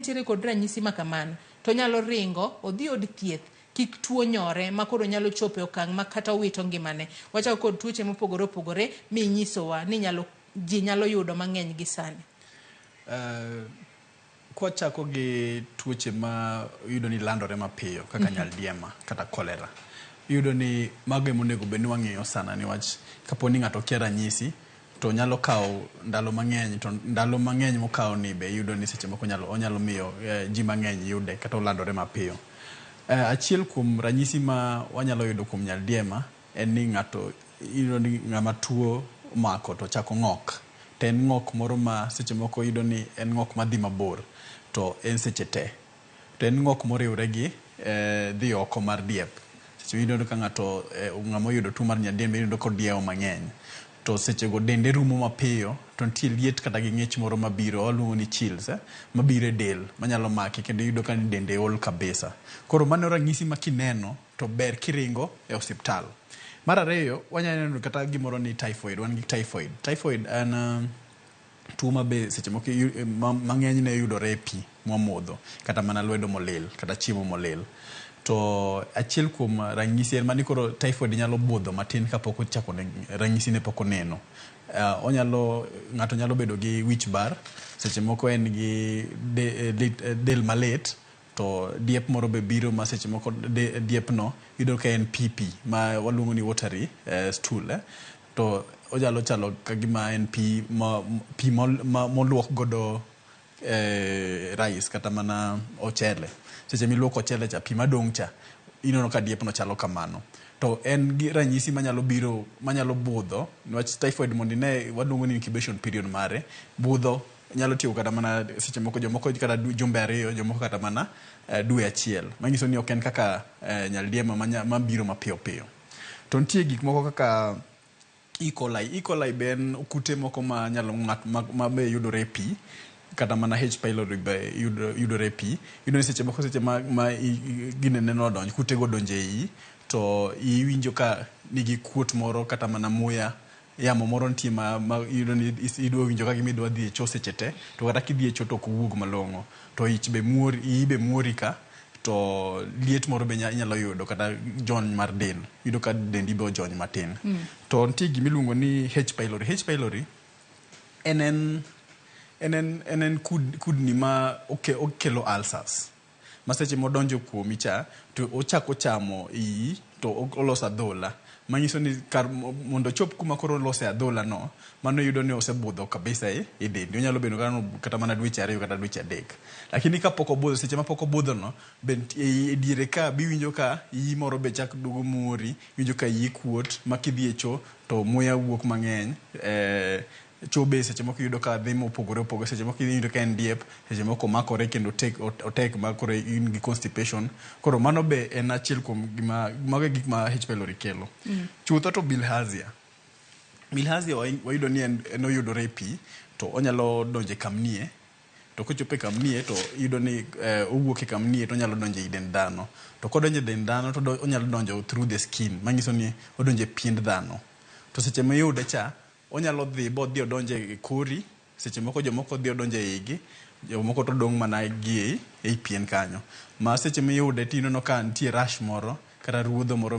Nitiere kod ranyisi ma kamano to onyalo ringo odhi od thieth kik tuo nyore ma koro nyalo chopo e okang' ma kata owito ngimane. Wachako kod tuoche mopogore opogore mi inyisowa ni nyalo ji nyalo yudo mang'eny gi sani. Kwachako gi tuoche ma iyudo ni landore mapiyo kaka nyaldiema kata cholera. Iyudo ni mago ema onego bed ni wang'iyo sana niwach kapo ni ng'ato kia ranyisi to nyalo kawo ndalo mang'eny to ndalo mang'eny mokawo ni be iyudo ni seche moko onyalo, onyalo miyo ji mang'eny yude kata olandore mapiyo. Achiel kuom ranyisi ma wanyalo yudo kuom nyaldiema en ni ng'ato iyudo ni ng'ama tuo omako to chako ng'ok. To en ng'ok moro ma seche moko iyudo ni en ng'ok madhi mabor to en seche te. To en ng'ok moriwre gi dhi oko mar diep. Seche miyudo ka ng'ato ng'ama oyudo tuo mar nyaldiema iyudo ka odiewo mang'eny. To sechego dende rumo mapiyo to nitie liet kata gi ng'ich moro mabiro waluongo ni chills mabiro e del manyalo make kendo iyudo ka ni dende ol kabisa. Koro mano ranyisi ma kineno to ber kiringo e osiptal. Mar ariyo wanyalo neno kata gimoro ni typhoid, wan gi typhoid. Typhoid en tuo ma be seche moko mang'enyne yudore e pi mwamodho kata mana lwedo molil kata chiemo molil. To achiel kuom ranyisi en mani koro typhoid nyalo budho matin kapok ochako ranyisi ne pok oneno. Onyalo ng'ato nyalo bedo gi wich bar, seche moko en gi del malit to diep moro be biro ma seche moko diep no iyudo ka en pi pi ma waluongo ni watery stool to onyalo chalo ka gima en pi ma pi moluok godo rice kata mana ochele. Seche miluoko ochele cha pi madong' cha ineno ka diep no chalo kamano. To en gi ranyisi manyalo biro manyalo budho niwach typhoid mondo ine waluongo ni incubation period mare budho nyalo tieko kata mana seche moko jomoko kata jumbe ariyo jomoko kata mana dwe achiel. Manyiso ni ok en kaka nyaldiema mabiro mapiyo piyo. To nitie gik moko kaka E. coli. E. coli be en kute moko ma nyalo ng'at ma be yudore e pi kata mana H. pylori be yudore e pi. Iyudo ni seche moko seche ma ginene no odonjo kute go odonjo e iyi to iwinjo ka nigi kuot moro kata mana muya yamo moro nitie ma iyudo ni idwa winjo ka gima idwa dhi e cho seche te to kata kidhi e cho to ok owuog malong'o. To ich be muori iyi be muori ka to liet moro be inyalo yudo kata jony mar del. Iyudo ka dendi be ojony matin. To nitie gima iluongo ni H. pylori. H. pylori en en en en en en kudni ma okelo ulcers. Ma seche modonjo kuomi cha to ochako chamo iyi to oloso adhola. Manyiso ni kar mondo ochop kuma koro olose adhola no, mano iyudo ni osebudho kabisa e dendi. Onyalo bedo kata mana dweche ariyo kata dweche adek. Lakini kapok obudho, seche mapok obudho no, be e diere ka biwinjo ka iyi moro be chak duogo muori, iwinjo ka iyi kuot ma kidhi e cho to muya wuok mang'eny. Cho be seche moko iyudo ka dhi mopogore opogore, seche moko iyudo ka en diep, seche moko omakore kendo otek, otek ma koro in gi constipation. Koro mano be en achiel kuom gima, mago e gik ma H. pylori kelo. Chutho to bilharzia. Bilharzia wayudo ni en oyudore e pi to onyalo donjo e kamnie to kochopo e kamnie to iyudo ni owuok e kamnie to onyalo donjo ei dend dhano. To kodonjo e dend dhano to onyalo donjo through the skin, manyiso ni odonjo e piend dhano. To seche miyude cha, onyalo dhi bodhi odonj e kori, seche moko jomoko dhi odonjo e igi, jomoko to dong' mana gi ei pien kanyo. Ma seche miyude tineno ka nitie rash moro kata ruodho moro.